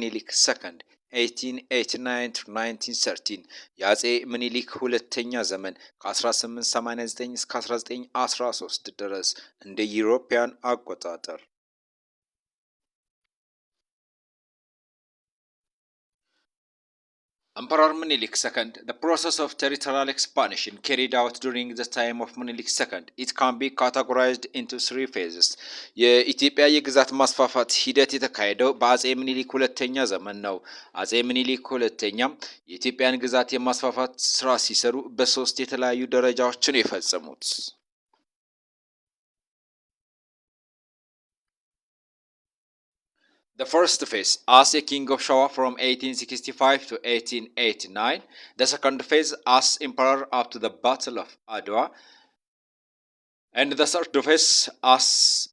Menelik Second, 1889 to 1913። የአጼ ምኒልክ ሁለተኛ ዘመን ከ1889 እስከ 1913 ድረስ እንደ European አቆጣጠር። Emperor Menelik II, the process of territorial expansion carried out during the time of Menelik II, it can be categorized into three phases. የኢትዮጵያ የግዛት ማስፋፋት ሂደት የተካሄደው በአጼ ምኒልክ ሁለተኛ ዘመን ነው። አጼ ምኒልክ ሁለተኛ የኢትዮጵያን ግዛት የማስፋፋት ስራ ሲሰሩ በሶስት የተለያዩ ደረጃዎችን የፈጸሙት። The first phase as a king of Shawa from 1865 to 1889. The second phase as emperor up to the Battle of Adwa. And the third phase as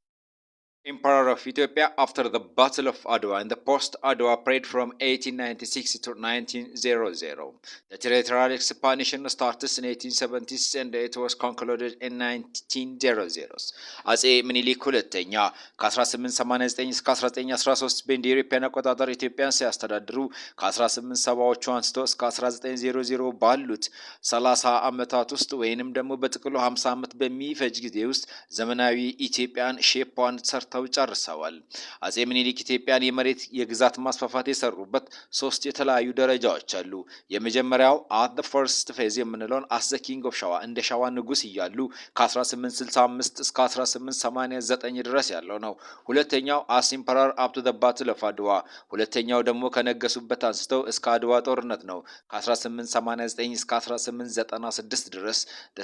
Emperor of Ethiopia after the Battle of Adwa in the post-Adwa period from 1896 to 1900. The territorial expansion started in 1870s and it was concluded in 1900s. አጼ ምኒልክ ሁለተኛ ከ1889 እስከ 1913 በእንደ European አቆጣጠር ኢትዮጵያን ሲያስተዳድሩ ከ1870ዎቹ አንስቶ እስከ 1900 ባሉት 30 ዓመታት ውስጥ ወይንም ደግሞ በጥቅሉ 50 ዓመት በሚፈጅ ጊዜ ውስጥ ዘመናዊ ኢትዮጵያን shape ኧን ሰርተው ጨርሰዋል። አጼ ምኒልክ ኢትዮጵያን የመሬት የግዛት ማስፋፋት የሰሩበት ሶስት የተለያዩ ደረጃዎች አሉ። የመጀመሪያው at the first phase የምንለውን as the king of Shewa፣ እንደ ሸዋ ንጉስ እያሉ ከ1865 እስከ 1889 ድረስ ያለው ነው። ሁለተኛው as emperor up to the Battle of Adwa፣ ሁለተኛው ደግሞ ከነገሱበት አንስተው እስከ አድዋ ጦርነት ነው፣ ከ1889 እስከ 1896 ድረስ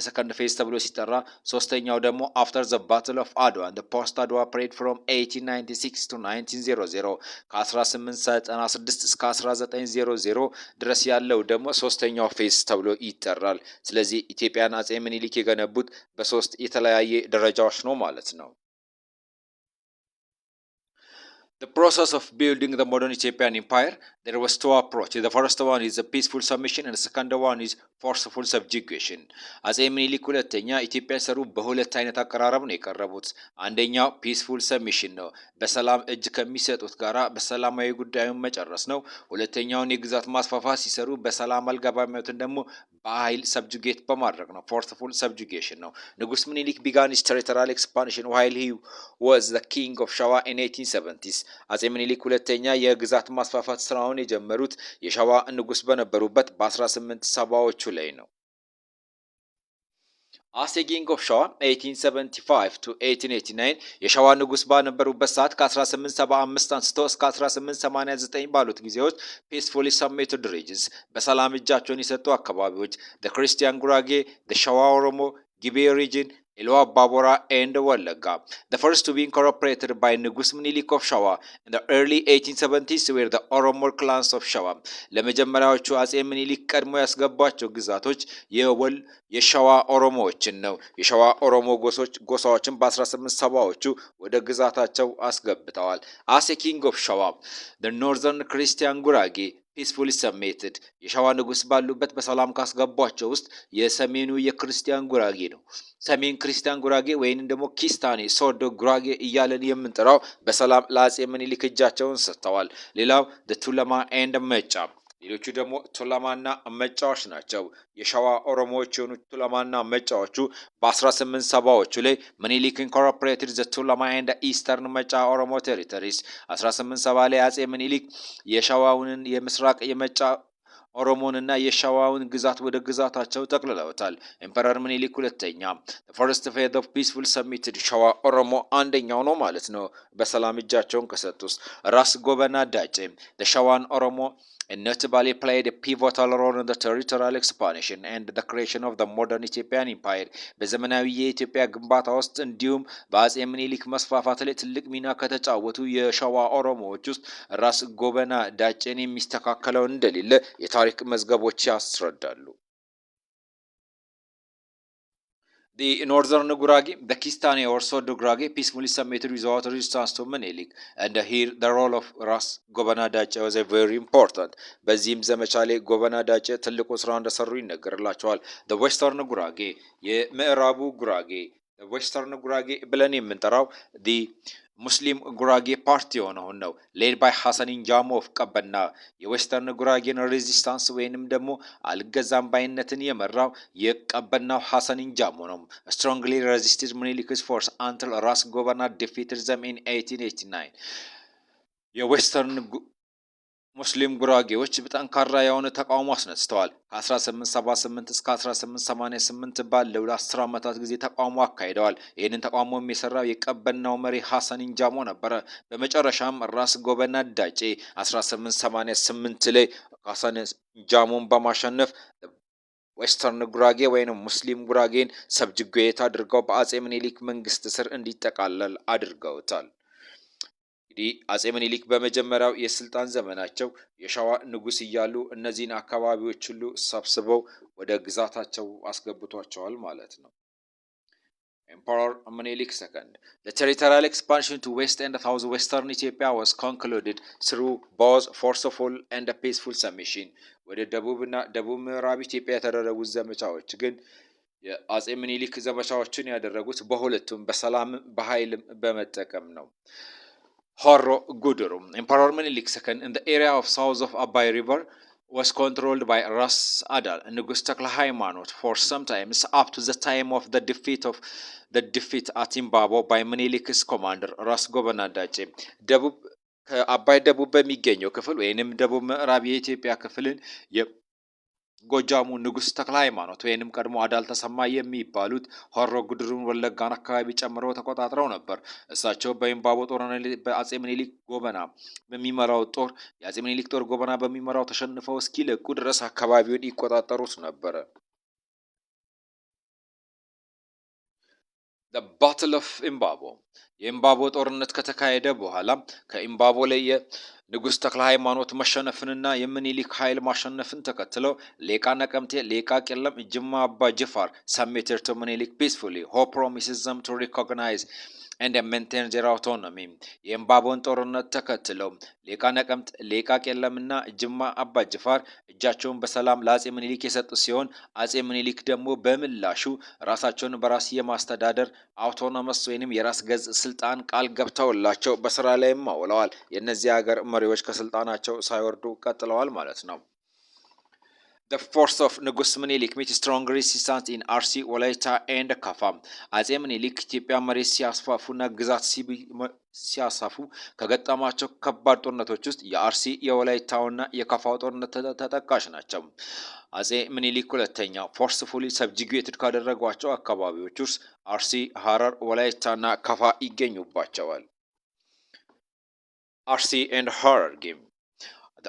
second phase ተብሎ ሲጠራ፣ ሶስተኛው ደግሞ after the Battle of Adwa, post Adwa period from 1896 to 1900፣ ከ1896 እስከ 1900 ድረስ ያለው ደግሞ ሶስተኛው phase ተብሎ ይጠራል። ስለዚህ ኢትዮጵያን አጼ ምኒልክ የገነቡት በሶስት የተለያየ ደረጃዎች ነው ማለት ነው። The process of building the modern Ethiopian empire, there was two approaches. The first one is a peaceful submission and the second one is forceful subjugation. አጼ ምኒልክ ሁለተኛ ኢትዮጵያን ሰሩ በሁለት አይነት አቀራረብ ነው የቀረቡት። አንደኛው peaceful submission ነው፣ በሰላም እጅ ከሚሰጡት ጋራ በሰላማዊ ጉዳዩን መጨረስ ነው። ሁለተኛውን የግዛት ማስፋፋት ሲሰሩ በሰላም አልገባም ያሉትን ደግሞ በኃይል subjugate በማድረግ ነው። Forceful subjugation ነው። ንጉስ ምኒልክ began his territorial expansion while he was the king of Shewa in 1870s። አጼ ምኒልክ ሁለተኛ የግዛት ማስፋፋት ስራውን የጀመሩት የሸዋ ንጉስ በነበሩበት በ1870ዎቹ ላይ ነው። As king of Shewa 1875 to 1889፣ የሸዋ ንጉስ በነበሩበት ሰዓት ከ1875 አንስቶ እስከ 1889 ባሉት ጊዜዎች peacefully submitted regions፣ በሰላም እጃቸውን የሰጡ አካባቢዎች Christian ጉራጌ፣ ሸዋ ኦሮሞ፣ ጊቤ region፣ ኢሉ አባቦራ and ወለጋ። The first to be incorporated by ንጉስ ምኒልክ of Shewa in the early 1870s were the Oromo clans of Shewa። ለመጀመሪያዎቹ አጼ ምኒልክ ቀድሞ ያስገቧቸው ግዛቶች የወል የሸዋ ኦሮሞዎችን ነው። የሸዋ ኦሮሞ ጎሶች ጎሳዎችን በ1870ዎቹ ወደ ግዛታቸው አስገብተዋል። As a king of Shewa, the northern Christian ጉራጌ peacefully submitted። የሸዋ ንጉስ ባሉበት በሰላም ካስገቧቸው ውስጥ የሰሜኑ የክርስቲያን ጉራጌ ነው። ሰሜን ክርስቲያን ጉራጌ ወይንም ደግሞ ኪስታኔ ሶዶ ጉራጌ እያለን የምንጠራው በሰላም ለአጼ ምኒልክ እጃቸውን ሰጥተዋል። ሌላው ቱለማ and መጫ፣ ሌሎቹ ደግሞ ቱለማና መጫዎች ናቸው። የሸዋ ኦሮሞዎች የሆኑ ቱለማና መጫዎቹ በ1870ዎቹ ላይ ምኒልክ incorporated the ቱለማ and eastern መጫ ኦሮሞ territories። 1870 ላይ አጼ ምኒልክ የሸዋውን የምስራቅ የመጫ ኦሮሞንና የሸዋውን ግዛት ወደ ግዛታቸው ጠቅልለውታል። Emperor ምኒልክ ሁለተኛ first phase of peaceful submitted ሸዋ ኦሮሞ አንደኛው ነው ማለት ነው። በሰላም እጃቸውን ከሰጡት ራስ ጎበና ዳጬ፣ Shewan ኦሮሞ, notably played a pivotal role in the territorial expansion and the creation of the modern Ethiopian empire። በዘመናዊ የኢትዮጵያ ግንባታ ውስጥ እንዲሁም በአጼ ምኒልክ መስፋፋት ላይ ትልቅ ሚና ከተጫወቱ የሸዋ ኦሮሞዎች ውስጥ ራስ ጎበና ዳጬን የሚስተካከለው እንደሌለ የታሪክ መዝገቦች ያስረዳሉ። The northern Gurage, the Kistane or Sodo Gurage, peacefully submitted without resistance to Menelik, and here the role of ራስ ጎበና ዳጬ was a very important። በዚህም ዘመቻ ላይ ጎበና ዳጬ ትልቁ ስራ እንደሰሩ ይነገርላቸዋል። The western ጉራጌ፣ የምዕራቡ ጉራጌ፣ western ጉራጌ ብለን የምንጠራው the ሙስሊም ጉራጌ ፓርቲ የሆነውን ነው። Led by ሐሰን ኢንጃሞ of ቀበና። የ western ጉራጌን resistance ወይንም ደግሞ አልገዛም ባይነትን የመራው የቀበናው ሐሰን ኢንጃሞ ነው። Strongly resisted Menelik's force until ራስ ጎበና defeated them in 1889። የ western ሙስሊም ጉራጌዎች በጠንካራ የሆነ ተቃውሞ አስነስተዋል። ከ1878 እስከ 1888 ባለው ለ10 ዓመታት ጊዜ ተቃውሞ አካሂደዋል። ይህንን ተቃውሞ የሰራው የቀበናው መሪ ሐሰን ኢንጃሞ ነበረ። በመጨረሻም ራስ ጎበና ዳጬ 1888 ላይ ሐሰን ኢንጃሞን በማሸነፍ western ጉራጌ ወይም ሙስሊም ጉራጌን subjugate አድርገው በአጼ ምኒልክ መንግስት ስር እንዲጠቃለል አድርገውታል። እንግዲህ አጼ ምኒልክ በመጀመሪያው የስልጣን ዘመናቸው የሸዋ ንጉስ እያሉ እነዚህን አካባቢዎች ሁሉ ሰብስበው ወደ ግዛታቸው አስገብቷቸዋል ማለት ነው። Emperor Menelik II. The territorial expansion to west and south western Ethiopia was concluded through both forceful and peaceful submission. ወደ ደቡብና ደቡብ ምዕራብ ኢትዮጵያ የተደረጉት ዘመቻዎች ግን የአጼ ምኒልክ ዘመቻዎችን ያደረጉት በሁለቱም በሰላም በኃይልም በመጠቀም ነው። ሆሮ ጉድሩ። Emperor Menelik II in the area of south of Abai River was controlled by Ras Adal ንጉስ ተክለ ሃይማኖት for some times up to the time of the defeat at Imbabo by Menelik's commander ራስ ጎበና ዳጬ። ደቡብ ከአባይ ደቡብ በሚገኘው ክፍል ወይንም ደቡብ ምዕራብ የኢትዮጵያ ክፍልን የጎጃሙ ንጉስ ተክለ ሃይማኖት ወይንም ቀድሞ አዳል ተሰማ የሚባሉት ሆሮ ጉድሩን ወለጋን አካባቢ ጨምረው ተቆጣጥረው ነበር። እሳቸው በኢምባቦ ጦርነት በአጼ ምኒልክ ጎበና በሚመራው ጦር የአጼ ምኒልክ ጦር ጎበና በሚመራው ተሸንፈው እስኪለቁ ድረስ አካባቢውን ይቆጣጠሩት ነበረ። Battle of ኢምባቦ። የኢምባቦ ጦርነት ከተካሄደ በኋላ ከኢምባቦ ላይ የንጉሥ ተክለ ሃይማኖት መሸነፍንና የምኒልክ ኃይል ማሸነፍን ተከትለው ሌቃ ነቀምቴ፣ ሌቃ ቄለም፣ ጅማ አባ ጅፋር submitted to ምኒልክ peacefully, who promises them to recognize and maintain their autonomy። የእምባቦን ጦርነት ተከትለው ሌቃ ነቀምት፣ ሌቃ ቄለምና ጅማ አባ ጅፋር እጃቸውን በሰላም ለአጼ ምኒልክ የሰጡ ሲሆን አጼ ምኒልክ ደግሞ በምላሹ ራሳቸውን በራስ የማስተዳደር autonomous ወይንም የራስ ገዝ ስልጣን ቃል ገብተውላቸው በስራ ላይም አውለዋል። የእነዚህ ሀገር መሪዎች ከስልጣናቸው ሳይወርዱ ቀጥለዋል ማለት ነው። The force of ንጉስ ምኒልክ meet strong resistance in አርሲ፣ ወላይታ and ካፋ። አጼ ምኒልክ ኢትዮጵያ መሬት ሲያስፋፉና ግዛት ሲያሳፉ ከገጠማቸው ከባድ ጦርነቶች ውስጥ የአርሲ፣ የወላይታውና የካፋው ጦርነት ተጠቃሽ ናቸው። አጼ ምኒልክ ሁለተኛ forcefully subjugated ካደረጓቸው አካባቢዎች ውስጥ አርሲ፣ ሀረር፣ ወላይታና ካፋ ይገኙባቸዋል። አርሲ and ሀረርጌ።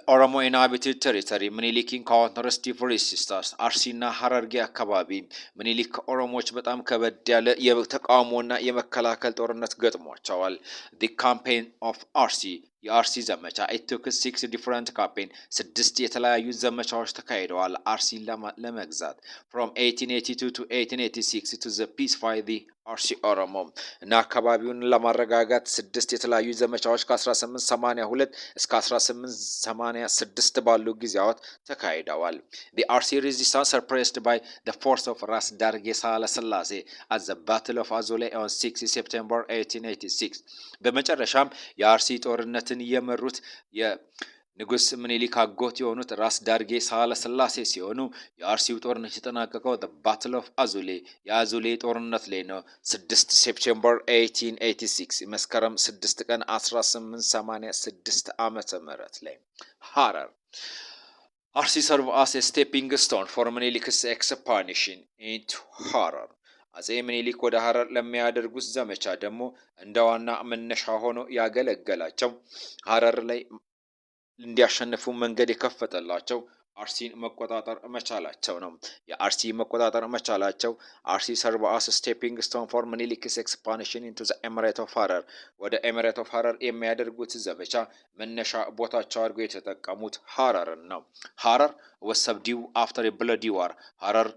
Oromo inhabited territory Menelik encountered stiff resistance። አርሲና ሀረርጌ አካባቢ ምኒልክ ከኦሮሞዎች በጣም ከበድ ያለ የተቃውሞና የመከላከል ጦርነት ገጥሟቸዋል። The campaign of አርሲ፣ የአርሲ ዘመቻ። It took six different campaign፣ ስድስት የተለያዩ ዘመቻዎች ተካሂደዋል አርሲን ለመግዛት from 1882 to 1886 to the pacify the አርሲ ኦሮሞ እና አካባቢውን ለማረጋጋት ስድስት የተለያዩ ዘመቻዎች ከ1882 እስከ 1886 ባሉ ጊዜያት ተካሂደዋል። The አርሲ resistance suppressed by the force of ራስ ዳርጌ ሳህለስላሴ at the Battle of አዞሌ on 6 September 1886። በመጨረሻም የአርሲ ጦርነትን የመሩት የንጉስ ምኒልክ አጎት የሆኑት ራስ ዳርጌ ሳህለ ስላሴ ሲሆኑ የአርሲው ጦርነት የተጠናቀቀው Battle of አዙሌ የአዙሌ ጦርነት ላይ ነው። 6 September 1886፣ መስከረም 6 ቀን 1886 ዓመተ ምህረት ላይ። ሀረር። አርሲ serve as stepping stone for Menelik's expansion into ሀረር። አጼ ምኒልክ ወደ ሀረር ለሚያደርጉት ዘመቻ ደግሞ እንደ ዋና መነሻ ሆኖ ያገለገላቸው፣ ሀረር ላይ እንዲያሸንፉ መንገድ የከፈተላቸው አርሲን መቆጣጠር መቻላቸው ነው። የአርሲ መቆጣጠር መቻላቸው አርሲ serve as stepping stone for Menelik's expansion into the Emirate of ሀረር። ወደ Emirate of ሀረር የሚያደርጉት ዘመቻ መነሻ ቦታቸው አድርገው የተጠቀሙት ሀረርን ነው። ሀረር was subdued after bloody war። ሀረር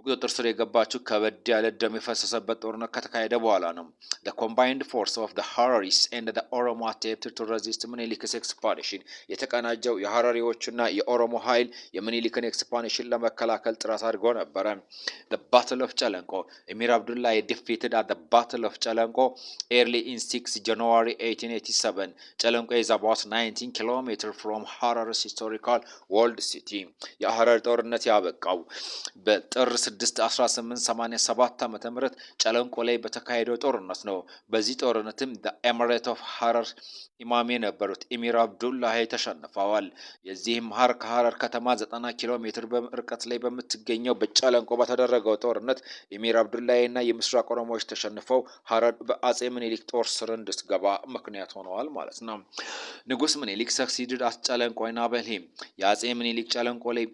በቁጥጥር ስር የገባችው ከበድ ያለ ደም የፈሰሰበት ጦርነት ከተካሄደ በኋላ ነው። The combined force of the Hararis and the Oromo attempted to resist Menelik's expansion. የተቀናጀው የሐረሪዎችና የኦሮሞ ኃይል የሚኒሊክን expansion ለመከላከል ጥረት አድርጎ ነበረ። The Battle of Chelenqo. Emir Abdullahi defeated at the Battle of Chelenqo early in 6 January 1887. Chelenqo is about 19 kilometers from Harar's historical walled city. የሐረር ጦርነት ያበቃው በጥር 6 1887 ዓ.ም. ጨለንቆ ላይ በተካሄደው ጦርነት ነው። በዚህ ጦርነትም Emirate of Harar ኢማም የነበሩት ኢሚር አብዱላሂ ተሸንፈዋል። የዚህም ሀር ከሀረር ከተማ 90 ኪሎ ሜትር ርቀት ላይ በምትገኘው በጨለንቆ በተደረገው ጦርነት ኢሚር አብዱላሂ እና የምስራቅ ኦሮሞዎች ተሸንፈው ሀረር በአጼ ምኒልክ ጦር ስር እንድትገባ ምክንያት ሆነዋል ማለት ነው። ንጉስ ምኒልክ succeeded at ጨለንቆ enable የአጼ ምኒልክ ጨለንቆ ላይ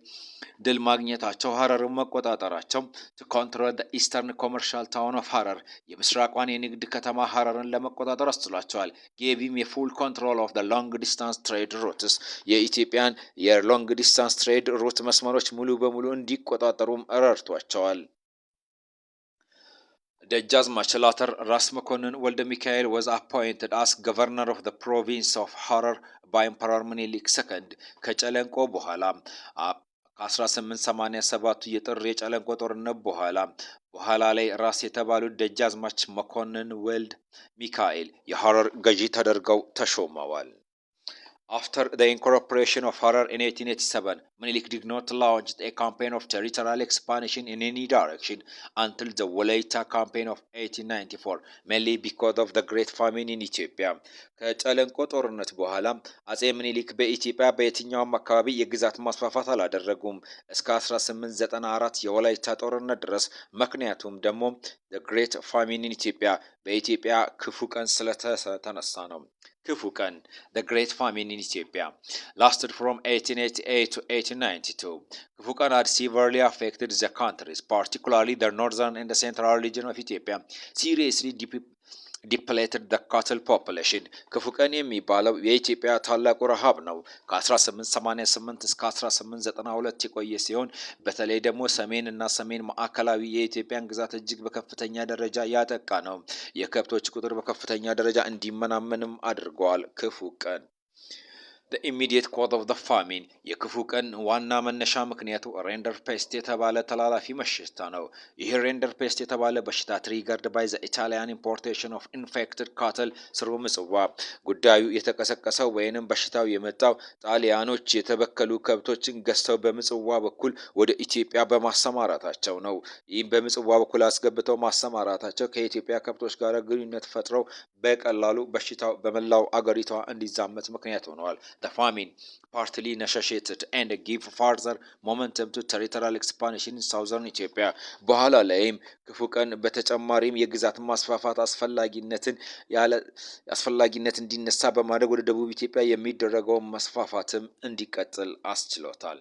ድል ማግኘታቸው፣ ሀረርን መቆጣጠራቸው to control eastern commercial town of Harar፣ የምስራቋን የንግድ ከተማ ሀረርን ለመቆጣጠር አስችሏቸዋል። Gave him የ full control of long distance trade routes፣ የኢትዮጵያን የ long distance trade route መስመሮች ሙሉ በሙሉ እንዲቆጣጠሩም ረድቷቸዋል። ደጃዝማች later ራስ መኮንን ወልደ ሚካኤል was appointed as governor of the province of Harar by Emperor Menelik II. ከጨለንቆ በኋላ፣ ከ1887 የጥር የጨለንቆ ጦርነት በኋላ ላይ ራስ የተባሉት ደጃዝማች መኮንን ወልደ ሚካኤል የሐረር ገዢ ተደርገው ተሾመዋል። After the incorporation of Harar in 1887, Menelik did not launch a campaign of territorial expansion in any direction until the Wolaita campaign of 1894, mainly because of the Great Famine in Ethiopia. ከጨለንቆ ጦርነት በኋላ አጼ ምኒልክ በኢትዮጵያ በየትኛውም አካባቢ የግዛት ማስፋፋት አላደረጉም እስከ 1894 የወላይታ ጦርነት ድረስ። ምክንያቱም ደግሞ Great Famine in Ethiopia፣ በኢትዮጵያ ክፉ ቀን ስለተነሳ ነው። ክፉ ቀን፣ the Great Famine in Ethiopia, lasted from 1888 to 1892. ክፉ ቀን had severely affected the countries, particularly the northern and the central region of Ethiopia, seriously depleted the cattle population. ክፉ ቀን የሚባለው የኢትዮጵያ ታላቁ ረሃብ ነው። ከ1888 እስከ 1892 የቆየ ሲሆን በተለይ ደግሞ ሰሜን እና ሰሜን ማዕከላዊ የኢትዮጵያን ግዛት እጅግ በከፍተኛ ደረጃ ያጠቃ ነው። የከብቶች ቁጥር በከፍተኛ ደረጃ እንዲመናመንም አድርገዋል። ክፉ ቀን። The immediate cause of the famine፣ የክፉ ቀን ዋና መነሻ ምክንያቱ rinderpest የተባለ ተላላፊ በሽታ ነው። ይህ rinderpest የተባለ በሽታ triggered by the Italian importation of infected cattle through ምጽዋ። ጉዳዩ የተቀሰቀሰው ወይንም በሽታው የመጣው ጣሊያኖች የተበከሉ ከብቶችን ገዝተው በምጽዋ በኩል ወደ ኢትዮጵያ በማሰማራታቸው ነው። ይህም በምጽዋ በኩል አስገብተው ማሰማራታቸው ከኢትዮጵያ ከብቶች ጋር ግንኙነት ፈጥረው በቀላሉ በሽታው በመላው አገሪቷ እንዲዛመት ምክንያት ሆነዋል። The famine partly necessitated and give further momentum to territorial expansion in southern Ethiopia. በኋላ ላይም ክፉ ቀን በተጨማሪም የግዛት ማስፋፋት አስፈላጊነትን ያለ አስፈላጊነት እንዲነሳ በማድረግ ወደ ደቡብ ኢትዮጵያ የሚደረገውን መስፋፋትም እንዲቀጥል አስችሎታል።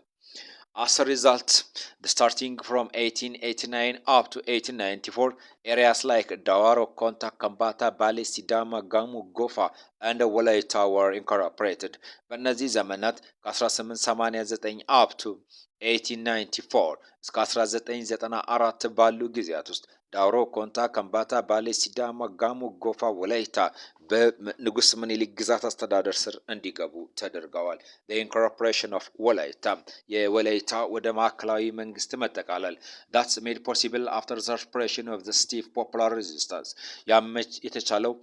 As a result, the starting from 1889 up to 1894, areas like Dawaro, Konta, Kambata, Bale, Sidama, Gamo, Gofa and Wolaita were incorporated. በእነዚህ ዘመናት ከ1889 up to 1894፣ እስከ 1994 ባሉ ጊዜያት ውስጥ ዳውሮ፣ ኮንታ፣ ከምባታ፣ ባሌ፣ ሲዳማ፣ ጋሞ፣ ጎፋ፣ ወላይታ በንጉስ ምኒልክ ግዛት አስተዳደር ስር እንዲገቡ ተደርገዋል። Incorporation of ወላይታ፣ የወላይታ ወደ ማዕከላዊ መንግስት መጠቃለል፣ that's made possible after the suppression of the stiff popular resistance። ያመች የተቻለው፣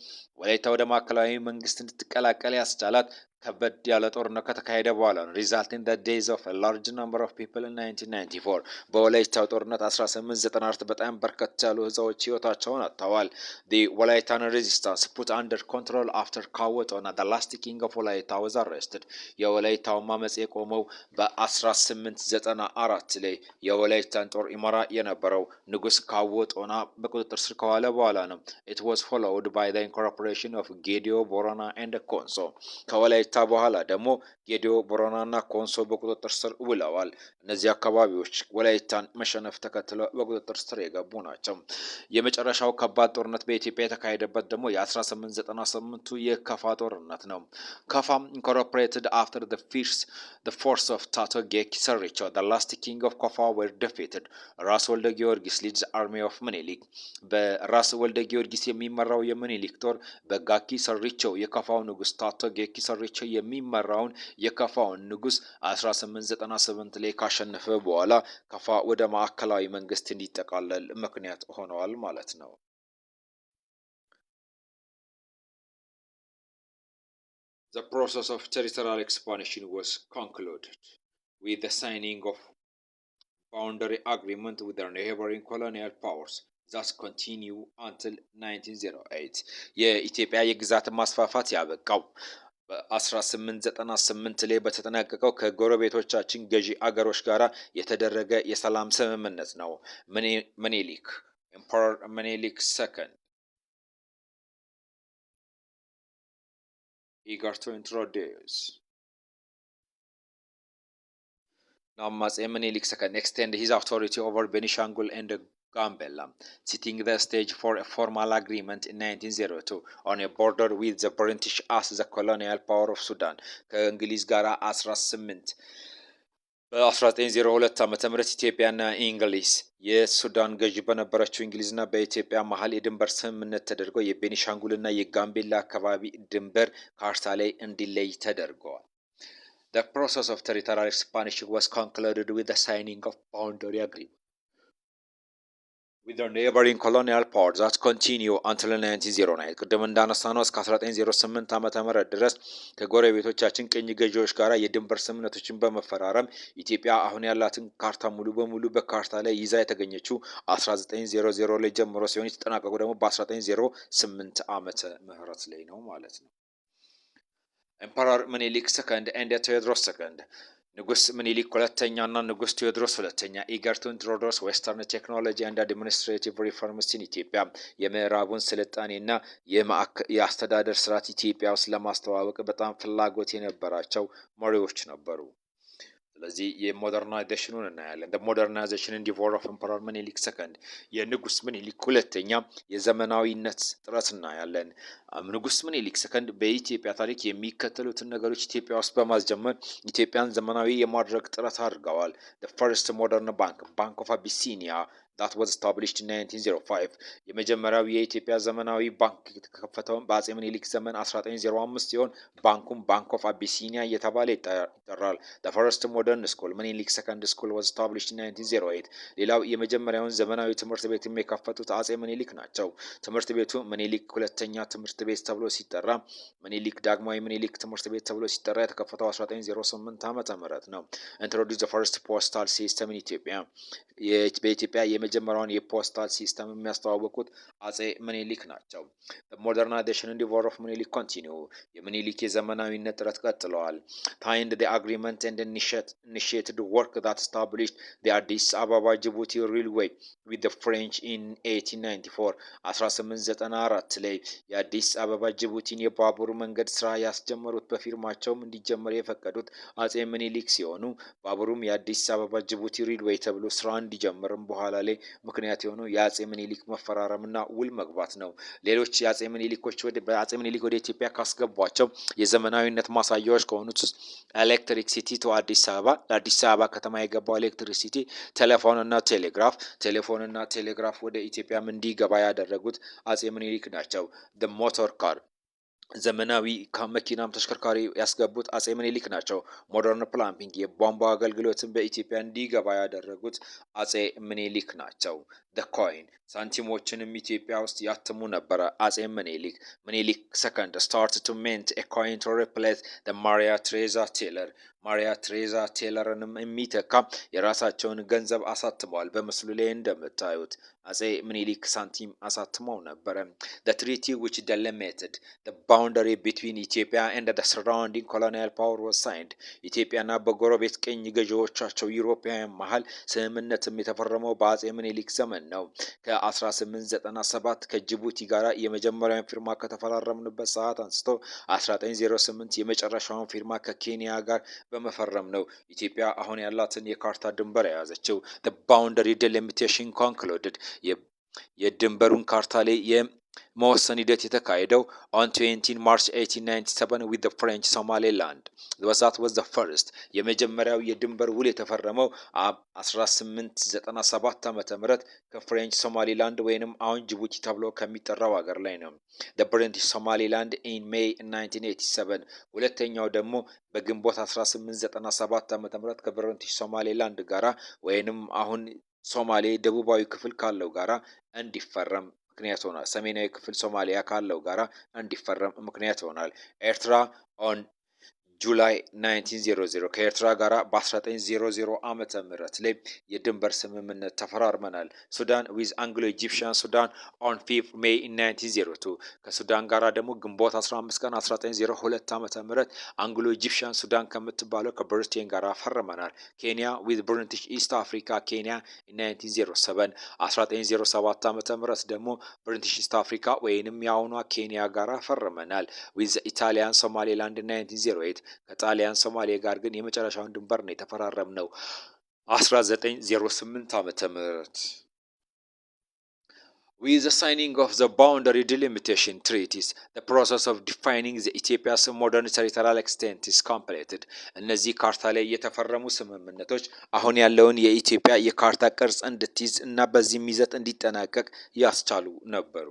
ወላይታ ወደ ማዕከላዊ መንግስት እንድትቀላቀል ያስቻላት ከበድ ያለ ጦርነት ከተካሄደ በኋላ ነው። Resulting the death of large number of people in 1994። በወላይታው ጦርነት 1894 በጣም በርከት ያሉ ህዝቦች ህይወታቸውን አጥተዋል። The Wolaitan resistance put under control after ካዎ ጦና, the last king of Wolaita, was arrested። የወላይታው አመፅ የቆመው በ1894 ላይ የወላይታን ጦር ይመራ የነበረው ንጉስ ካዎ ጦና በቁጥጥር ስር ከዋለ በኋላ ነው። It was followed by the incorporation of ጌዲዮ፣ ቦረና and ኮንሶ። ከወላይታ ከወላይታ በኋላ ደግሞ ጌዲዮ፣ ቦረናና ኮንሶ በቁጥጥር ስር ውለዋል። እነዚህ አካባቢዎች ወላይታን መሸነፍ ተከትለው በቁጥጥር ስር የገቡ ናቸው። የመጨረሻው ከባድ ጦርነት በኢትዮጵያ የተካሄደበት ደግሞ የ1898ቱ የከፋ ጦርነት ነው። ከፋ incorporated after the fierce the force of ታቶ ጌኪ ሰሪቾ, the last king of Kaffa, were defeated. ራስ ወልደ ጊዮርጊስ leads army of ምኒልክ። በራስ ወልደ ጊዮርጊስ የሚመራው የምኒልክ ጦር በጋኪ ሰሪቾ የከፋው ንጉስ ታቶ ጌኪ ሰሪቾ የሚመራውን የከፋውን ንጉስ 1898 ላይ ካሸነፈ በኋላ ከፋ ወደ ማዕከላዊ መንግስት እንዲጠቃለል ምክንያት ሆነዋል ማለት ነው። The process of territorial expansion was concluded with the signing of boundary agreement with the neighboring colonial powers that continue until 1908። የኢትዮጵያ የግዛት ማስፋፋት ያበቃው በ1898 ላይ በተጠናቀቀው ከጎረቤቶቻችን ገዢ አገሮች ጋር የተደረገ የሰላም ስምምነት ነው። ምኒልክ Emperor ምኒልክ second eager to introduce አፄ ምኒልክ second extend his authority over ቤኒሻንጉል and Gambella, setting the stage for a formal agreement in 1902 on a border with the British as the colonial power of Sudan። ከእንግሊዝ ጋር 18 በ1902 ዓ.ም ኢትዮጵያና እንግሊዝ የሱዳን ገዢ በነበረችው እንግሊዝና በኢትዮጵያ መሀል የድንበር ስምምነት ተደርጎ የቤኒሻንጉልና የጋምቤላ አካባቢ ድንበር ካርታ ላይ እንዲለይ ተደርገዋል። The process of territorial expansion was concluded with the signing of boundary agreement with the neighboring colonial powers that continue until 1909። ቅድም እንዳነሳነው እስከ 1908 ዓመተ ምህረት ድረስ ከጎረቤቶቻችን ቅኝ ገዢዎች ጋር የድንበር ስምምነቶችን በመፈራረም ኢትዮጵያ አሁን ያላትን ካርታ ሙሉ በሙሉ በካርታ ላይ ይዛ የተገኘችው 1900 ላይ ጀምሮ ሲሆን የተጠናቀቁ ደግሞ በ1908 ዓመተ ምህረት ላይ ነው ማለት ነው። Emperor ምኒልክ second and ቴዎድሮስ ሰከንድ፣ ንጉስ ምኒልክ ሁለተኛ እና ንጉስ ቴዎድሮስ ሁለተኛ eager to introduce Western technology and administrative reforms in ኢትዮጵያ፣ የምዕራቡን ስልጣኔና የአስተዳደር ስርዓት ኢትዮጵያ ውስጥ ለማስተዋወቅ በጣም ፍላጎት የነበራቸው መሪዎች ነበሩ። ስለዚህ የ modernization ኑን እናያለን። Modernization endeavor of Emperor ምኒልክ ሰከንድ፣ የንጉስ ምኒልክ ሁለተኛ የዘመናዊነት ጥረት እናያለን። ንጉስ ምኒልክ ሰከንድ በኢትዮጵያ ታሪክ የሚከተሉትን ነገሮች ኢትዮጵያ ውስጥ በማስጀመር ኢትዮጵያን ዘመናዊ የማድረግ ጥረት አድርገዋል። First modern bank, Bank of Abyssinia, that was established in 1905። የመጀመሪያው የኢትዮጵያ ዘመናዊ ባንክ የተከፈተውን በአጼ ምኒልክ ዘመን 1905 ሲሆን ባንኩም Bank of Abyssinia እየተባለ ይጠራል። First modern school, ምኒልክ Second School, was established in 1908። ሌላው የመጀመሪያውን ዘመናዊ ትምህርት ቤት የከፈቱት አጼ ምኒልክ ናቸው። ትምህርት ቤቱ ምኒልክ ሁለተኛ ትምህርት ቤት ተብሎ ሲጠራ፣ ምኒልክ ዳግማዊ ምኒልክ ትምህርት ቤት ተብሎ ሲጠራ የተከፈተው 1908 ዓመተ ምህረት ነው። Introduce first postal system in ኢትዮጵያ፣ በኢትዮጵያ የመጀመሪያውን የ postal system የሚያስተዋወቁት አጼ ምኒልክ ናቸው። Modernization endeavor of ምኒልክ continue፣ የምኒልክ የዘመናዊነት ጥረት ቀጥለዋል። Signed the agreement and initiated work that established the አዲስ አበባ ጅቡቲ railway with French in 1894። 1894 ላይ የአዲስ አበባ ጅቡቲን የባቡር መንገድ ስራ ያስጀመሩት፣ በፊርማቸውም እንዲጀመር የፈቀዱት አጼ ምኒልክ ሲሆኑ ባቡሩም የአዲስ አበባ ጅቡቲ railway ተብሎ ስራ እንዲጀምርም በኋላ ላይ ምክንያት የሆነው የአጼ ምኒልክ መፈራረምና ውል መግባት ነው። ሌሎች የአጼ ምኒልኮች በአጼ ምኒልክ ወደ ኢትዮጵያ ካስገቧቸው የዘመናዊነት ማሳያዎች ከሆኑት ውስጥ electricity to አዲስ አበባ፣ ለአዲስ አበባ ከተማ የገባው electricity፣ ቴሌፎን እና ቴሌግራፍ፣ ቴሌፎን እና ቴሌግራፍ ወደ ኢትዮጵያም እንዲገባ ያደረጉት አጼ ምኒልክ ናቸው። Motor car፣ ዘመናዊ ከመኪናም ተሽከርካሪ ያስገቡት አጼ ምኒልክ ናቸው። Modern plumbing፣ የቧንቧ አገልግሎትን በኢትዮጵያ እንዲገባ ያደረጉት አጼ ምኒልክ ናቸው። The coin፣ ሳንቲሞችንም ኢትዮጵያ ውስጥ ያትሙ ነበረ አጼ ምኒልክ። ምኒልክ second start to mint a coin to replace the Maria Theresa thaler። ማሪያ ትሬዛ ቴለርንም የሚተካ የራሳቸውን ገንዘብ አሳትመዋል። በምስሉ ላይ እንደምታዩት አጼ ምኒልክ ሳንቲም አሳትመው ነበረ። The treaty which delimited the boundary between Ethiopia and the surrounding colonial power was signed። ኢትዮጵያና በጎረቤት ቅኝ ገዢዎቻቸው ዩሮፓውያን መሀል ስምምነትም የተፈረመው በአጼ ምኒልክ ዘመን ነው። ከ1897 ከጅቡቲ ጋር የመጀመሪያውን ፊርማ ከተፈራረምንበት ሰዓት አንስቶ 1908 የመጨረሻውን ፊርማ ከኬንያ ጋር በመፈረም ነው ኢትዮጵያ አሁን ያላትን የካርታ ድንበር የያዘችው። Boundary delimitation concluded፣ የድንበሩን ካርታ ላይ የመወሰን ሂደት የተካሄደው on 20 March 1897 with French Somaliland። That was the first። የመጀመሪያው የድንበር ውል የተፈረመው 1897 ዓ.ም. ከ French Somaliland ወይንም አሁን ጅቡቲ ተብሎ ከሚጠራው ሀገር ላይ ነው። British Somaliland in May 1987፣ ሁለተኛው ደግሞ በግንቦት 1897 ዓ.ም. ከብሪቲሽ ሶማሌላንድ ጋራ ወይንም አሁን ሶማሌ ደቡባዊ ክፍል ካለው ጋራ እንዲፈረም ምክንያት ሆኗል። ሰሜናዊ ክፍል ሶማሊያ ካለው ጋራ እንዲፈረም ምክንያት ሆኗል። ኤርትራ on July 1900፣ ከኤርትራ ጋር በ1900 ዓመተ ምህረት ላይ የድንበር ስምምነት ተፈራርመናል። ሱዳን with Anglo Egyptian Sudan on 5 May 1902፣ ከሱዳን ጋር ደግሞ ግንቦት 15 ቀን 1902 ዓመተ ምህረት Anglo Egyptian Sudan ከምትባለው ከብሪቴን ጋር ፈርመናል። ኬንያ with British East Africa ኬንያ 1907፣ 1907 ዓመተ ምህረት ደግሞ British East Africa ወይንም የአሁኗ ኬንያ ጋር ፈርመናል። With Italian Somaliland 1908፣ ከጣሊያን ሶማሌ ጋር ግን የመጨረሻውን ድንበር ነው የተፈራረምነው 1908 ዓመተ ምህረት። With the signing of the boundary delimitation treaties, the process of defining the Ethiopia's modern territorial extent is completed. እነዚህ ካርታ ላይ የተፈረሙ ስምምነቶች አሁን ያለውን የኢትዮጵያ የካርታ ቅርጽ እንድትይዝ እና በዚህም ይዘት እንዲጠናቀቅ ያስቻሉ ነበሩ።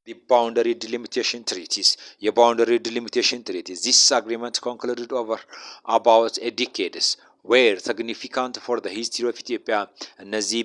The boundary delimitation treaties፣ የ boundary delimitation treaties፣ this agreement concluded over about a decades were significant for the history of Ethiopia። እነዚህ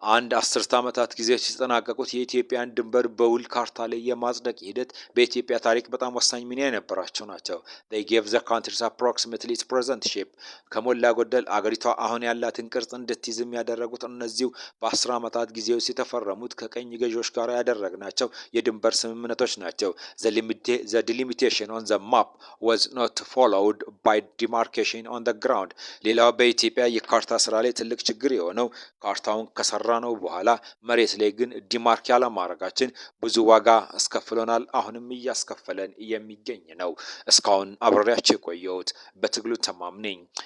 በአንድ አስርተ ዓመታት ጊዜ ሲጠናቀቁት የኢትዮጵያን ድንበር በውል ካርታ ላይ የማጽደቅ ሂደት በኢትዮጵያ ታሪክ በጣም ወሳኝ ሚና የነበራቸው ናቸው። They gave the country's approximately its present shape። ከሞላ ጎደል አገሪቷ አሁን ያላትን ቅርጽ እንድትይዝም ያደረጉት እነዚሁ በ10 ዓመታት ጊዜ ውስጥ የተፈረሙት ከቅኝ ገዢዎች ጋር ያደረግናቸው የድንበር ስምምነቶች ናቸው። The delimitation on the map was not followed by demarcation on the ground። ሌላው በኢትዮጵያ የካርታ ስራ ላይ ትልቅ ችግር የሆነው ካርታውን ከሰራነው በኋላ መሬት ላይ ግን demark ያለማድረጋችን ብዙ ዋጋ አስከፍሎናል። አሁንም እያስከፈለን የሚገኝ ነው። እስካሁን አብሬያችሁ የቆየሁት በትግሉ ተማምነኝ።